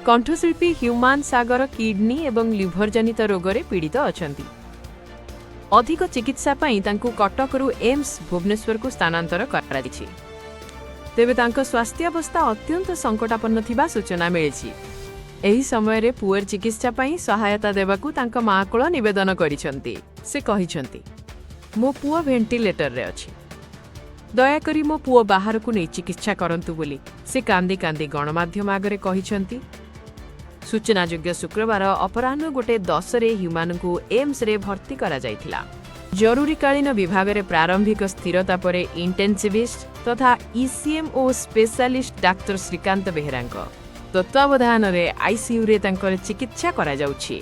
କଣ୍ଠଶିଳ୍ପୀ ହ୍ୟୁମାନ ସାଗର କିଡନୀ ଏବଂ ଲିଭର ଜନିତ ରୋଗରେ ପୀଡ଼ିତ ଅଛନ୍ତି। ଅଧିକ ଚିକିତ୍ସା ପାଇଁ ତାଙ୍କୁ କଟକରୁ ଏମ୍ସ ଭୁବନେଶ୍ୱରକୁ ସ୍ଥାନାନ୍ତର କରାଯାଇଛି। ତେବେ ତାଙ୍କ ସ୍ୱାସ୍ଥ୍ୟାବସ୍ଥା ଅତ୍ୟନ୍ତ ସଙ୍କଟାପନ୍ନ ଥିବା ସୂଚନା ମିଳିଛି। ଏହି ସମୟରେ ପୁଅର ଚିକିତ୍ସା ପାଇଁ ସହାୟତା ଦେବାକୁ ତାଙ୍କ ମାଆକୁଳ ନିବେଦନ କରିଛନ୍ତି। ସେ କହିଛନ୍ତି, "ମୋ ପୁଅ ଭେଣ୍ଟିଲେଟରରେ ଅଛି। ଦୟାକରି ମୋ ପୁଅ ବାହାରକୁ ନେଇ ଚିକିତ୍ସା କରନ୍ତୁ" ବୋଲି ସେ କାନ୍ଦି କାନ୍ଦି ଗଣମାଧ୍ୟମ ଆଗରେ କହିଛନ୍ତି। ସୂଚନାଯୋଗ୍ୟ, ଶୁକ୍ରବାର ଅପରାହ୍ନ 1:10ରେ ହ୍ୟୁମାନଙ୍କୁ ଏମ୍ସରେ ଭର୍ତ୍ତି କରାଯାଇଥିଲା। ଜରୁରୀକାଳୀନ ବିଭାଗରେ ପ୍ରାରମ୍ଭିକ ସ୍ଥିରତା ପରେ ଇଣ୍ଟେନ୍ସିଭିଷ୍ଟ ତଥା ଇସିଏମ୍ ଓ ସ୍ପେଶାଲିଷ୍ଟ ଡାକ୍ତର ଶ୍ରୀକାନ୍ତ ବେହେରାଙ୍କ ତତ୍ତ୍ୱାବଧାନରେ ଆଇସିୟୁରେ ତାଙ୍କର ଚିକିତ୍ସା କରାଯାଉଛି।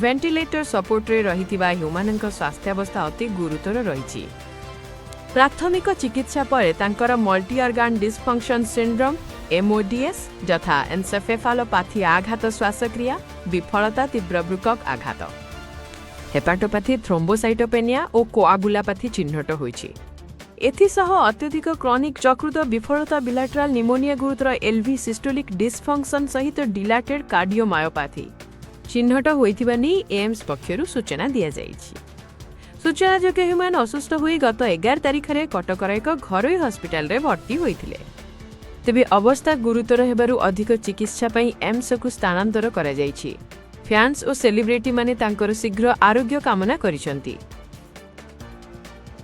ଭେଣ୍ଟିଲେଟର ସପୋର୍ଟରେ ରହିଥିବା ହ୍ୟୁମାନଙ୍କ ସ୍ୱାସ୍ଥ୍ୟାବସ୍ଥା ଅତି ଗୁରୁତର ରହିଛି। ପ୍ରାଥମିକ ଚିକିତ୍ସା ପରେ ତାଙ୍କର ମଲ୍ଟି ଅର୍ଗାନ ଡିସଫଙ୍କସନ୍ ସିଣ୍ଡ୍ରୋମ୍, ଏମ୍ଓଡିଏସ୍, ଯଥା ଏନ୍ସେଫାଲୋପାଥି ଆଘାତ, ଶ୍ୱାସକ୍ରିୟା ବିଫଳତା, ତୀବ୍ର ବୃକକ୍ ଆଘାତ, ହେପାଟୋପାଥି, ଥ୍ରୋମ୍ବୋସାଇଟୋପେନିଆ ଓ କୋଆଗୁଲାପାଥି ଚିହ୍ନଟ ହୋଇଛି। ଏଥିସହ ଅତ୍ୟଧିକ କ୍ରନିକ୍ ଯକୃତ ବିଫଳତା, ବିଲାଟରାଲ ନିମୋନିଆ, ଗୁରୁତର ଏଲ୍ଭି ସିଷ୍ଟୋଲିକ୍ ଡିସଫଙ୍କସନ୍ ସହିତ ଡିଲାଟେଡ୍ କାର୍ଡିଓମାୟୋପାଥି ଚିହ୍ନଟ ହୋଇଥିବା ନେଇ ଏମ୍ସ ପକ୍ଷରୁ ସୂଚନା ଦିଆଯାଇଛି। ସୂଚନାଯୋଗ୍ୟ, ହ୍ୟୁମାନ ଅସୁସ୍ଥ ହୋଇ ଗତ 11 ତାରିଖରେ କଟକର ଏକ ଘରୋଇ ହସ୍ପିଟାଲରେ ଭର୍ତ୍ତି ହୋଇଥିଲେ। ତେବେ ଅବସ୍ଥା ଗୁରୁତର ହେବାରୁ ଅଧିକ ଚିକିତ୍ସା ପାଇଁ ଏମ୍ସକୁ ସ୍ଥାନାନ୍ତର କରାଯାଇଛି। ଫ୍ୟାନ୍ସ ଓ ସେଲିବ୍ରିଟିମାନେ ତାଙ୍କର ଶୀଘ୍ର ଆରୋଗ୍ୟ କାମନା କରିଛନ୍ତି।